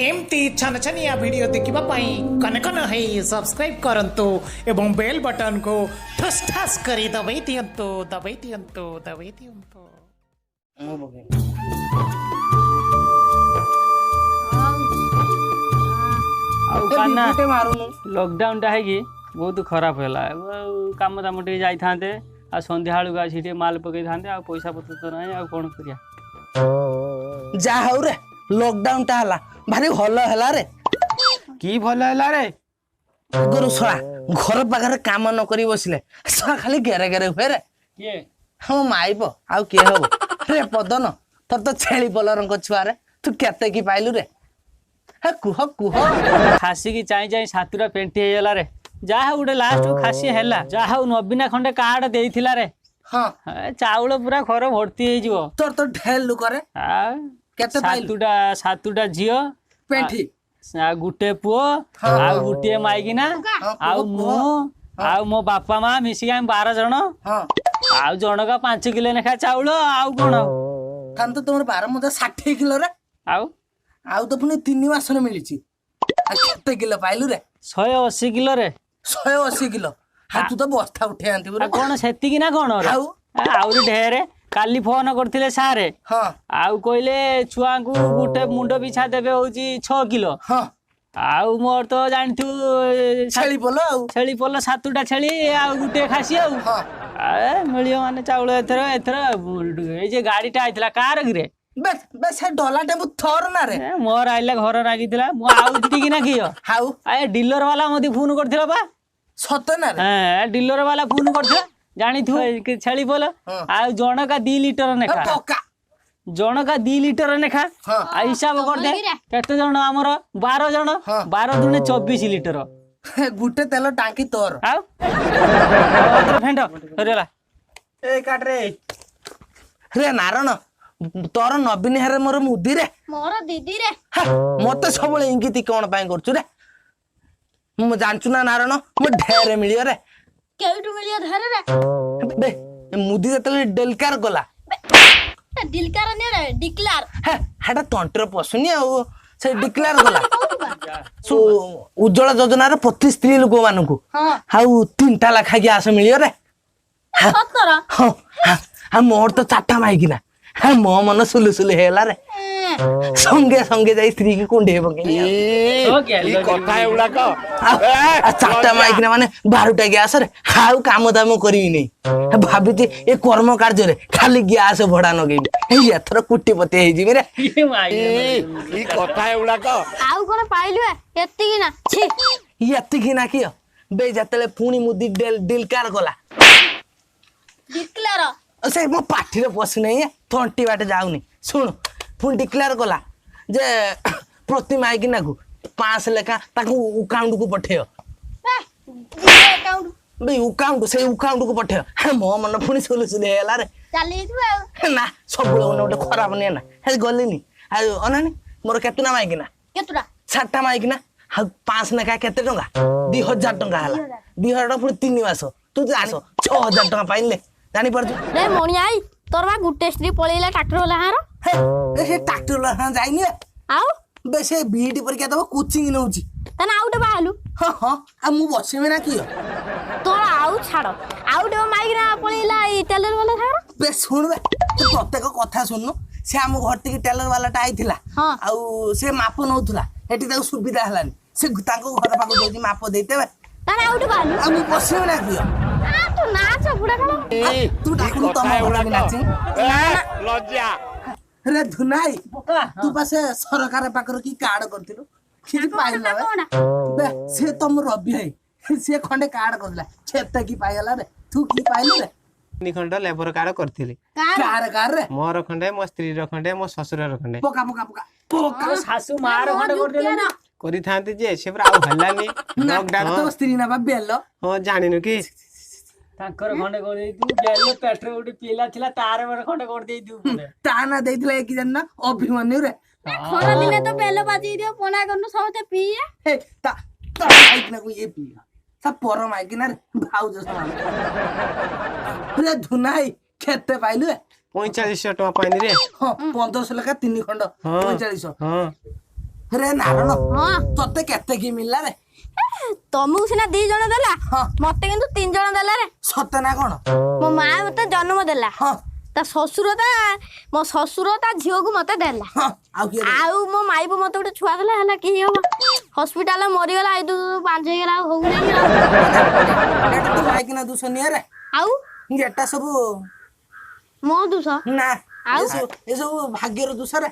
ଏମିତି ଛନଛନିଆ ଭିଡ଼ିଓ ଦେଖିବା ପାଇଁ କନକନ ହେଇ ସବସ୍କ୍ରାଇବ୍ କରନ୍ତୁ ଏବଂ ବେଲ୍ ବଟନକୁ ଠୁସ୍ ଠାସ୍ କରି ଦବେଇ ଦିଅନ୍ତୁ, ଦବେଇ ଦିଅନ୍ତୁ, ଦବେଇ ଦିଅନ୍ତୁ। ମୁଁ ପକେଇବି। ଆଉ କାନା ଗୋଟେ ମାରୁନୁ। ଲକଡାଉନଟା ହେଇକି ବହୁତ ଖରାପ ହେଲା। ଆଉ କାମ ଦାମ ଟିକେ ଯାଇଥାନ୍ତେ, ଆଉ ସନ୍ଧ୍ୟାବେଳକୁ ଆସିକି ଟିକେ ମାଲ ପକେଇଥାନ୍ତେ, ଆଉ ପଇସା ପତ୍ର ତ ନାହିଁ, ଆଉ କ'ଣ କରିବା? ଯାହା ହଉ ରେ, ଲକଡାଉନ ଟା ହେଲା, ଭାରି ଭଲ ହେଲା ରେ। କି ଭଲ ହେଲା ରେ? ଆଗରୁ ଶଳା ଘର ପାଖରେ କାମ ନ କରି ବସିଲେ ଶଳା ଖାଲି ଗେରେ ଗେରେ ହୁଏ ରେ। କିଏ? ହଁ, ମାଇପ ଆଉ କିଏ ହବ ରେ? ପଦନ, ତୋର ତ ଛେଳି ପଲରଙ୍କ ଛୁଆରେ, ତୁ କେତେ କି ପାଇଲୁ ରେ? ହେ, କୁହ କୁହ। ଖାସିକି ଚାହିଁ ଚାହିଁ ସାତୁଟା ପେଣ୍ଟି ହେଇଗଲା ରେ। ଯାହା ହଉ, ଗୋଟେ ଲାଷ୍ଟ ଖାସି ହେଲା। ଯାହା ହଉ, ନବୀନା ଖଣ୍ଡେ କାର୍ଡ ଦେଇଥିଲା ରେ। ଏ ଚାଉଳ ପୁରା ଘର ଭର୍ତ୍ତି ହେଇଯିବ। ତୋର ତ ଢେର ଲୋକରେ। ଆଉ କେତେ ପାଇଲୁ? ସାତୁଟା, ସାତୁଟା ଝିଅ ପେଣ୍ଠି ଆଉ ଗୋଟେ ପୁଅ ଆଉ ଗୋଟିଏ ମାଇକିନା। ଆଉ କୁହ, ମୁଁ ଆଉ ମୋ ବାପା ମା ମିଶିକି ଆମେ 12 ଜଣ। ଆଉ ଜଣକା 5 କିଲୋ ଲେଖା ଚାଉଳ, ଆଉ କଣ? ତାହେଲେ ତ ତମର 12 ମଜା 60 କିଲୋ ରେ। ଆଉ ଆଉ ତ ପୁଣି 3 ମାସରେ ମିଳିଛି, ଆଉ କେତେ କିଲୋ ପାଇଲୁ ରେ? 180 କିଲୋ ରେ। 180 କିଲୋ? ଆଉ ତୁ ତ ବସ୍ତା ଉଠେଇ ଆଣିଥିବୁ ରେ। ଆଉ କଣ ସେତିକି ନା କଣ ରେ? ଆଉ ଆହୁରି ଢେରେ। କାଲି ଫୋନ କରିଥିଲେ ସାରେ। ଆଉ କହିଲେ ଛୁଆଙ୍କୁ ଗୋଟେ ମୁଣ୍ଡ ପିଛା ଦେବେ ହଉଛି 6 କିଲୋ। ଆଉ ମୋର ତ ଜାଣିଥିବୁ ଛେଳି ପଲ ଆଉ ଛେଳି ପଲ, ସାତଟା ଛେଳି ଆଉ ଗୋଟିଏ ଖାସି ଆଉ ଏ ମିଳିବ ମାନେ ଚାଉଳ ଏଥର। ଏଥର ଏଇ ଯେ ଗାଡିଟା ଆଇଥିଲା କାର କିରେ? ବେ ବେ, ସେ ଡଲା ଟେମ୍ପୁ ଥର ନା ରେ? ଏ, ମୋର ଆଇଲା ଘର ରାଗିଥିଲା। ମୁଁ ଆଉ ଏତିକି ନା କିଅ? ଆଉ ଏ ଡିଲର ବାଲା ମତେ ଫୋନ କରିଥିଲା ବା। ସତ ନା ରେ? ହଁ, ଡିଲର ବାଲା ଫୋନ କରିଥିଲା। ଜାଣିଥିବ ଏ ଛେଳି ପଲ। ଆଉ ଜଣକା 2 ଲିଟର ଏ ନେଖା। ପକା। ଜଣକା 2 ଲିଟର ନେଖା। ଆଉ ହିସାବ କରିଦେ କେତେ ଜଣ ଆମର? 12 ଜଣ। 12 ଦୁଣେ 24 ଲିଟର। ହେ, ଗୋଟେ ତେଲ ଟାଙ୍କି ତୋର। ଆଉ ଫେଣ୍ଟ ସରିଗଲା। ଏ କାଟ ରେ। ରେ ନାରଣ, ତୋର ନବୀନ ହେରେ ମୋର ମୁଦି ରେ। ମୋର ଦିଦି ରେ। ହେ, ମତେ ସବୁବେଳେ ଇଙ୍ଗିତି କଣ ପାଇଁ କରୁଛୁ ରେ? ମୁଁ ଜାଣିଛୁ ନା ନାରଣ, ମୁଁ ଢେରେ ମିଳିବ ରେ। କେଉଠୁ ମିଳିବ ଧରେ ରେ? ବେ, ମୁଦି ଯେତେବେଳେ ଡେଲକାର ଗଲା। ଦିଲକାର ନେ ରେ, ଡିକ୍ଲାର। ହେ, ହେଟା ତଣ୍ଟିରେ ପଶୁନି। ଆଉ ସେ ଡିକ୍ଲାର ଗଲା ଉଜ୍ଜଳ ଯୋଜନାର ପ୍ରତି ସ୍ତ୍ରୀ ଲୋକମାନଙ୍କୁ ଆଉ 3ଟା ଲେଖା ଗ୍ୟାସ ମିଳିବ ରେ। ସତର? ହଁ, ଆଉ ମୋର ତ ଚାରିଟା ମାଇକିନା। ହଁ, ମୋ ମନ ସୁଲୁ ସୁଲୁ ହେଇଗଲା ରେ। ସଙ୍ଗେ ସଙ୍ଗେ ଯାଇ ସ୍ତ୍ରୀକି କୁଣ୍ଡେଇ ପକେଇଲି ଆଉ। କି କଥା ଏଗୁଡାକ? ଆଉ ଆଉ ଚାରିଟା ମାଇକିନା ମାନେ 12ଟା ଗ୍ୟାସ ରେ। ଆଉ କାମ ଦାମ କରିବିନି ଭାବିଛି, ଏ କର୍ମ କାର୍ଯ୍ୟରେ ଖାଲି ଗ୍ୟାସ ଭଡା ନଗେଇବି। ଏଇ ଏଥର କୁଟିପତି ହେଇଯିବି ରେ। କି କଥା ଏଗୁଡାକ? ଆଉ କଣ ପାଇଲୁ ଏ? ଏତିକି ନା? ଛି। ଏତିକି ନା କିଅ ବେ? ଯେତେବେଳେ ପୁଣି ମୁଦି ଡିଲକାର ଗଲା। ଡିକ୍ଲାର। ସେ ମୋ ପାଟିରେ ପଶୁନାହିଁ, ଏ, ତଣ୍ଟି ବାଟେ ଯାଉନି। ଶୁଣୁ, ପୁଣି ଡିକ୍ଲାର କଲା ଯେ ପ୍ରତି ମାଇକିନାକୁ 500 ଲେଖା ତାକୁ ଆକାଉଣ୍ଟକୁ ପଠେଇବ। ଆକାଉଣ୍ଟ? ବେ, ଆକାଉଣ୍ଟ, ସେଇ ଆକାଉଣ୍ଟକୁ ପଠେଇବ। ହେ, ମୋ ମନ ପୁଣି ସୁଲୁ ସୁଲୁ ହେଇଗଲା ରେ। ଚାଲି ଯାଇଥିବୁ ଆଉ। ନା, ସବୁବେଳେ ଗୋଟେ ଗୋଟେ ଖରାପ ନିଏ ନା। ହେ, ଗଲିନି। ଆଉ ଅନାନି, ମୋର କେତେଟା ମାଇକିନା? କେତୁଟା? ଚାରିଟା ମାଇକିନା, ଆଉ 500 ଲେଖା କେତେ ଟଙ୍କା? 2000 ଟଙ୍କା ହେଲା। 2000 ଟଙ୍କା ପୁଣି 3 ମାସ, ତୁ ଜାଣିଛ, 6000 ଟଙ୍କା ପାଇଲେ, ଜାଣିପାରୁଛୁ? ରେ ମଣିଆ, I ତୋର ବା ଗୋଟେ ସ୍ତ୍ରୀ ପଳେଇଲା ଟ୍ରାକ୍ଟର ବାଲା ହାର। ହେ, ଏ ସେ ଟ୍ରାକ୍ଟର ଯାଇନି ବେ। ଆଉ? ବେ, ସେ ବିଇଡି ପରୀକ୍ଷା ଦବ, କୋଚିଂ ନଉଛି। ତାନେ ଆଉ ଗୋଟେ ବାହାଲୁ? ହଁ, ଆଉ ମୁଁ ବସିବି ନା କିଏ? ତୋର ଆଉ ଛାଡ, ଆଉ ଗୋଟେ ମାଇକିନା ପଳେଇଲା ଏଇ ଟେଲର ବାଲା ସାଙ୍ଗର। ବେ, ଶୁଣ ବେ, ତୁ ପ୍ରତ୍ୟେକ କଥା ଶୁଣୁନୁ। ସେ ଆମ ଘର ଟିକେ ଟେଲର ବାଲାଟା ଆଇଥିଲା। ଆଉ ସେ ମାପ ନଉଥିଲା, ଏଠି ତାକୁ ସୁବିଧା ହେଲାନି, ସେ ତାଙ୍କ ଘର ପାଖକୁ ଯାଉଛି ମାପ ଦେଇଦେବେ। ତାନେ ଆଉ ଗୋଟେ ବାହାଲୁ? ଆଉ ମୁଁ ବସିବି ନା କିଏ? ଆ ତୁ ନାଚ ବୁଢା କାଳ। ତୁ ଡାକୁନୁ, ତମ କଥା ଘରେ ବି ଏଗୁଡାକ ନାଚିବି। ଲଜ୍ଜା। ରେ ଧୁନାଇ, ତୁ ପା ସେ ସରକାର ପାଖରେ କି କାର୍ଡ କରିଥିଲୁ, କିଛି ପାଇଲୁ ନା ବେ? କଣ? ବେ, ସେ ତମ ରବି ଭାଇ, ସେ ଖଣ୍ଡେ କାର୍ଡ କରିଥିଲା, କେତେ କି ପାଇଗଲା ରେ। ତୁ କି ପାଇଲୁ ରେ? 3 ଖଣ୍ଡ ଲେବର କାର୍ଡ କରିଥିଲି। କାର? କାର କାର ରେ? ମୋର ଖଣ୍ଡେ, ମୋ ସ୍ତ୍ରୀର ଖଣ୍ଡେ, ମୋ ଶ୍ୱଶୁରର ଖଣ୍ଡେ। ପକା ପକା ପକା ପକା। ଶାଶୁ ମାର ଖଣ୍ଡେ କରିଦେଲେନି। କରିଥାନ୍ତି ଯେ ସେ ପୁରା ଆଉ ହେଲାନି ନା ଲକଡାଉନ। ତୋ ସ୍ତ୍ରୀ ନା ବା ବେଲ। ହଁ, ଜାଣିନୁ କି? ତାଙ୍କର ଖଣ୍ଡେ କରିଦେଇଥିବୁ। ବେଲ ପେଟରେ ଗୋଟେ ପିଲା ଥିଲା, ତାର ଗୋଟେ ଖଣ୍ଡେ କରିଦେଇଥିବୁ ଖଣ୍ଡେ। ତା ନା ଦେଇଥିଲା କି ଜାଣିନା, ଅଭିମନ୍ୟୁ ରେ। ଖରା ଦିନେ ତ ବେଲ ବାଜେଇ ଦିଅ, ପଣା କରନୁ ସମସ୍ତେ ପିଇଏ। ହେ, ତା ତା ମାଇକିନାକୁ ଇଏ ପିଇବ, ତା ପର ମାଇକିନା ରେ, ଭାଉଜ ସମାନ ରେ। ଧୁନାଇ, କେତେ ପାଇଲୁ ରେ? 4500 ଟଙ୍କା ପାଇନି ରେ। ହଁ, 1500 ଲେଖା 3 ଖଣ୍ଡ। ହଁ। 4500। ହଁ। ରେ ନାରଣ, ହଁ, ତତେ କେତେ କି ମିଳିଲା ରେ? ତମକୁ ସିନା 2 ଜଣ ଦେଲା, ହଁ। ମତେ କିନ୍ତୁ 3 ଜଣ ଦେଲା ରେ। ସତେ ନା କଣ? ମୋ ମା ମତେ ଜନ୍ମ ଦେଲା, ହଁ, ତା ଶ୍ୱଶୁର, ତା ମୋ ଶ୍ୱଶୁର ତା ଝିଅକୁ ମତେ ଦେଲା। ହଁ, ଆଉ କିଏ ଦେଲା? ଆଉ ମୋ ମାଇପ ମତେ ଗୋଟେ ଛୁଆ ଦେଲା, ହେଲା କି ହବ, ହସ୍ପିଟାଲ ମରିଗଲା। ଏଇ ପାଞ୍ଚ ହେଇଗଲା, ଆଉ ହଉନାହିଁ ଆଉ। ଏଟା ତ ମାଇକିନା ଦୋଷ ନିଏ ରେ। ଆଉ ଏଟା ସବୁ ମୋ ଦୋଷ ନା? ଆଉ? ଏସବୁ ଭାଗ୍ୟର ଦୋଷ ରେ।